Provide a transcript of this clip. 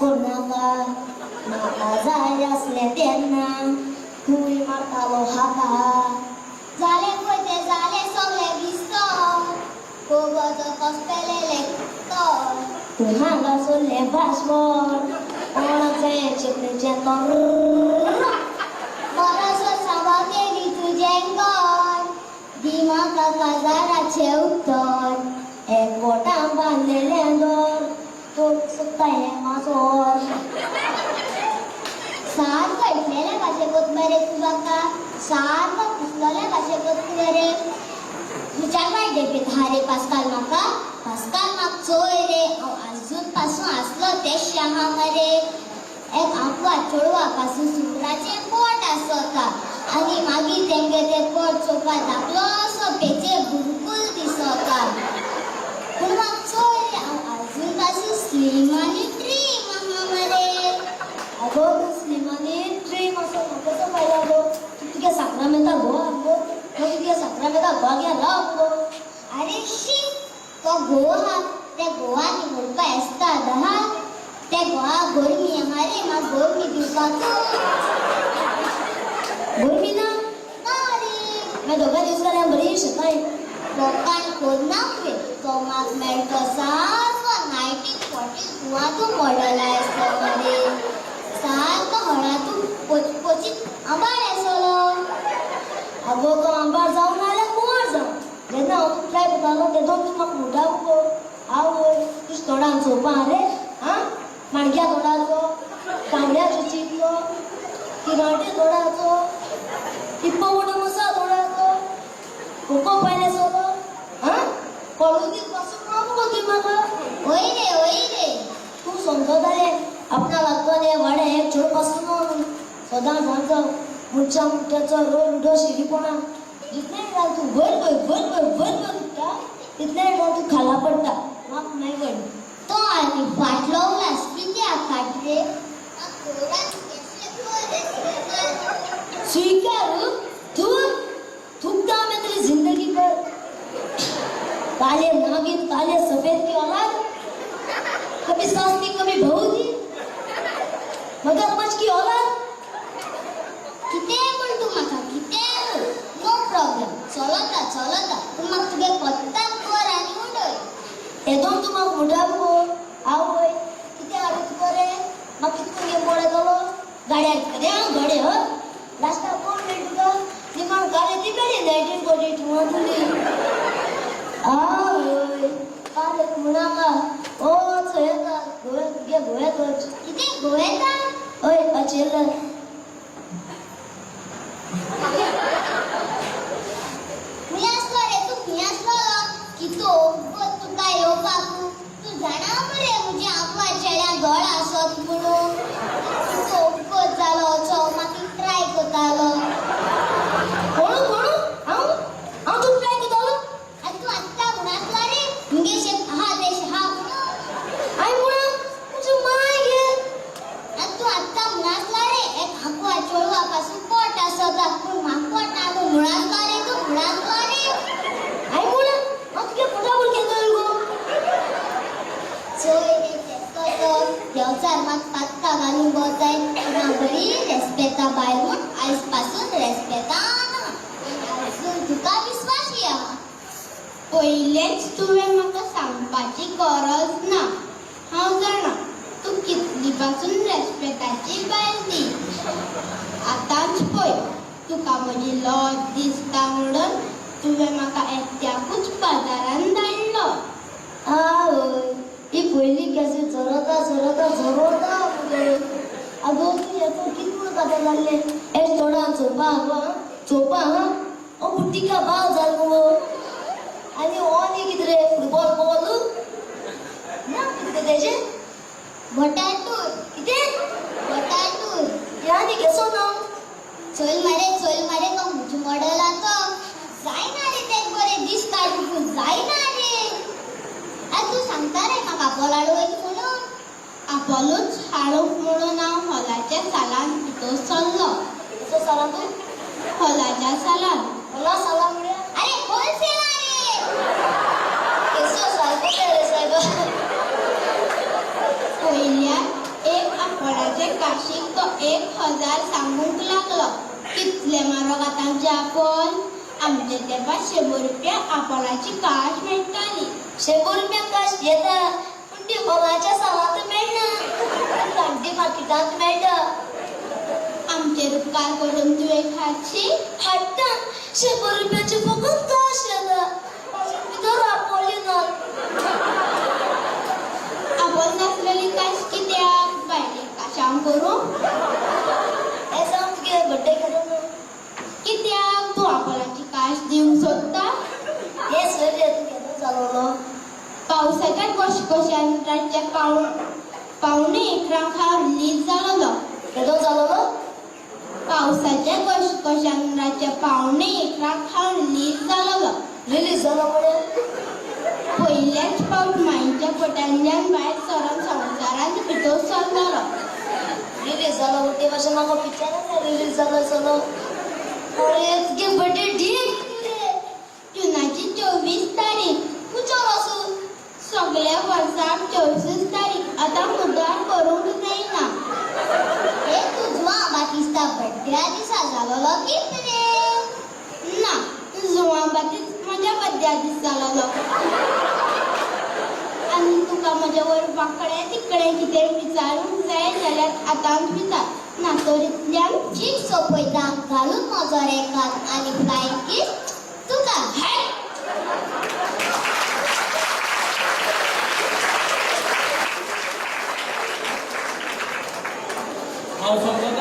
करनाका म्हाका जाय आसलें तेन्ना तूंय मारतालो हाका. जालें पळय तें जालें सगळें विसर गोबोचो कसपेले लेक्टर. तूं हांगा सोडलें भाशण कोणाचें चिपणेचें तर मरसो सांबाळ केली तुजें घर दी म्हाका काजाराचें उत्तर. एक बोटां बांदलेलें दर तूं सोदता हें माजोर. सारको इतलेल्या भाशे कोत मरे तूं म्हाका सारको कुसलोल्या भाशे कोत मरे. तुज्या काय देखीत हा रे पास्काल म्हाका पास्काल म्हाका चोय रे हांव आजून पासून आसलो तेश आहा मरे. एक आंकवा चेडवा पासून सुंगराचें पोट आसता आनी मागीर तेंगे तें पोट चोवपा धाकलो असो पेचे बुरकुल दिसता. पूण म्हाका चोय रे हांव आजून पासून स्लीम आनी ट्रीम आहा मरे. अगो तूं स्लीम आनी ट्रीम असो म्हाका कसो फायदो गो? तूं तुगे साक्रामेंता घोव आहा गो, तो तुगे साक्रामेंता घोवा घे राव गो. अरे शी तो घोव आहा त्या घोवान म्हणपा येसता आहा त्या घोवा गरमी आहा रे म्हाका गरमी दिवपाक गरमी ना ना रे. मागीर दोगां दीस जाल्यार बरी शेताय लोकांक कोन्ना तुवें तो म्हाका मेळटो सारको 1942 मॉडल आसलो मरे. सारको हळातू पोचपोचीत आंबाड आसलो. अगो तो आंबार जावं नाजाल्यार कुंवर जावं जेन्ना हांव तुका ट्राय करतालो तेदोन तूं म्हाका म्हणटा मुगो आवय तुज्या तोंडान चोवपा रे आं माणक्या तोंडाचो बांगड्याचो चिकलो किराटे तोंडाचो इप्पो मोटो मसा तोंडाचो कोको पायले सोलो आं कॉलोनीत पासून ना मुगो तुवें म्हाका. वय रे वय रे. तूं समजता रे आपणा लागपान हे वाडे हे चेडूं पासून ना म्हणून सदां सांजो मनशा मनशाचो रोल उडो शिरीपणा जितले वेळार तूं वयर वयर वयर वयर वयर वयर उठ्ठा तितले वेळार तूं खाला पडटा. म्हाका मागीर वयर तो आनी फाटलो उलास कित्याक काड रे? स्वीकार तू थूकता मैं तेरी जिंदगी पर. काले नागिन काले सफेद की औलाद कभी सास थी कभी बहू थी मगरमच्छ की औलाद. कितेंय म्हण तूं म्हाका कितेंय म्हण नो प्रॉब्लम चलता चलता पूण म्हाका तुगे कोत्ताक कर आनी उडय. तेदोन तूं म्हाका म्हणटा मुगो आवय कितें हाडूं तुका रे म्हाका कितको गेम मोड येतलो गाड्यार कितें हांव गाडे ह लास्टाक कोण मेळटा तुका निमाण गाडी ती मेळ्ळी 1942 तुली. आवय काल म्हणाका वच येता गोव्यात तुगे गोव्यात वच. कितें गोव्याता? हय अचेल. खंय आसलो रे तूं खंय आसलोलो कितो वगत तुका येवपाक तूं जाणा मरे म्हजी आंकवा चेड्या दोळ आसत म्हणून कितो वगत जालो असो म्हाका ट्राय करतालो. कोणू कोणू हांव हांव तुका ट्राय करतालो? आनी तूं आत्तां म्हूण आसलो रे मुगे शेत आहा तें आहा म्हणून. हांवें म्हणा तुजे माय गे. आनी तूं आत्तां म्हूण आसलो रे एक आंकवा चेडवा पासून पोट आसता पूण म्हाका पोट ना तूं म्हूण आसलो रे तूं म्हूण आसलो रे. हांवें म्हणा हांव तुगे पोटा केन्ना गो? चोय रे तेसलो तो देंवचार म्हाका पातकां घालूंक वताय पूण हांव बरी रेस्पेता बायल म्हूण आयज पासून रेस्पेतान आहा आनी आजून तुका विस्वासी आहा. पयलेंच तुवें म्हाका सांगपाची गरज ना. हांव जाणा तूं कितली पासून रेस्पेताची बायल ती. आतांच पळय तुका म्हजी लज दिसता म्हणून तुवें म्हाका एकट्याकूच बाजारान धाडलो. आवय ही पयली कॅसेट झरता झरता झरता मुगो. अगो तूं हें पळय कितें म्हणून कांता जाल्लें एश तोंडान चोवपा गो आं चोवपा आं ओ बुट्टिका बाल जाल मुगो. आनी हो न्ही कितें रे फुटबॉल बॉल ना कितें तेजें बटाटूर. कितें बटाटूर. हें आनी केसो नांव? चल मरे चल मरे तो म्हज्या मॉडला तो जायना रे तेक बरें दीस काडूंक जायना रे. आनी तूं सांगता रे म्हाका आपोल हाडूं वयता म्हणून? आपोलूच हाडूंक म्हणून हांव हॉलाच्या सालान भितर सरलो. कसो सालान तूं? हॉलाच्या सालान. होला साला म्हळ्यार? अरे होलसेला रे. केसो सारको रे सायबा. पयल्यार गजाल सांगूंक लागलो. कितले म्हारग आतांचे आपोल. आमचे तेंपार 100 रुपया आपोलाची काश मेळटाली. 100 रुपया काश येता, पूण ती होलाच्या सालांत मेळना, कांटी मार्केटांत मेळटा. आमचेर उपकार करून तुवें खाची. हाडटा. 100 रुपयाची फकत काश येता, भितर आपोली ना. आपोल नासलेली काश कित्याक? बायले काशांव करूं? हें सांग, तुगे बड्डे केलो न्हू. कित्याक तूं आपोलाची काश दिवंक सोदता? हें सर रे, तूं केन्ना जालोलो? पावसाच्या घोशघोशान रातच्या 10:45 हांव रिलीज जालोलो. केदो जालोलो? पावसाच्या घोशघोशान रातच्या 10:45 हांव रिलीज जालोलो. रिलीज जालो म्हळ्यार? पयल्याच फावट माईच्या पोटांतल्यान भायर सरोन संवसारांत भितर सरलोलो. रिलीज जालो म्हणटे मातशें म्हाका पिक्चरान रिलीज जालो सलो. अरे, तुगे बड्डे डीक रे. जुनाची 24 तारीख. खंयचो आसूं? सगल्या वर्साक 24 तारीख. आतां मुद्दाम करूंक जायना. हे तूं जुआं बातिस्ता बड्ड्या दिसा जालोलो कित रे? ना, जुआं बातीस म्हज्या बड्ड्या दीस जालोलो. आनी तुका म्हज्या वर वांकडें तिकडें कितें विचारूंक जाय जाल्यार आतांच विचार, ना तर इतल्यान चीट सोंपयता घालून म्हजो रेकाद आनी फ्लायंग कीस तुका. हांव समजता.